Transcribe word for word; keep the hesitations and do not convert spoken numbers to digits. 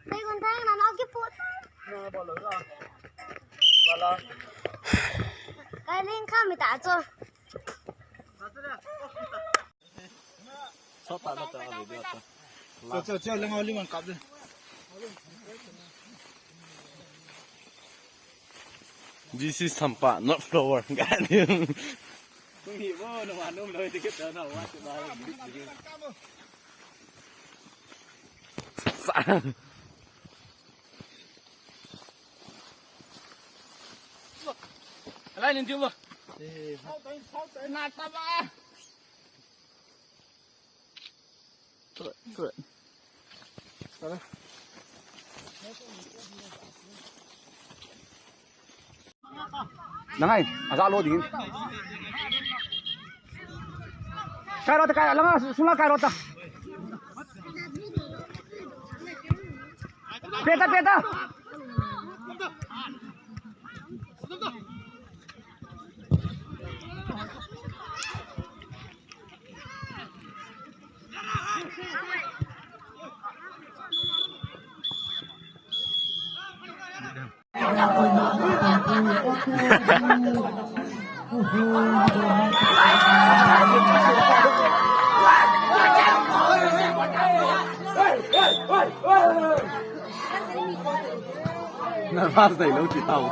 Dei gun thang na nau ki put. Kai ling kha mi ta cho. Cho, cho, cho, lang oli man kap de. This is sampa, not flower. Kung hi bo, no, anum lo, ito kita na, wa, sa ba. Sa. Alai, nin, tiu bo. Na, ta ba. Nangai, aja lo ding. Kai rota, kai, langa, sunga kai rota. Peta, peta. Nervous dai lo ti tau.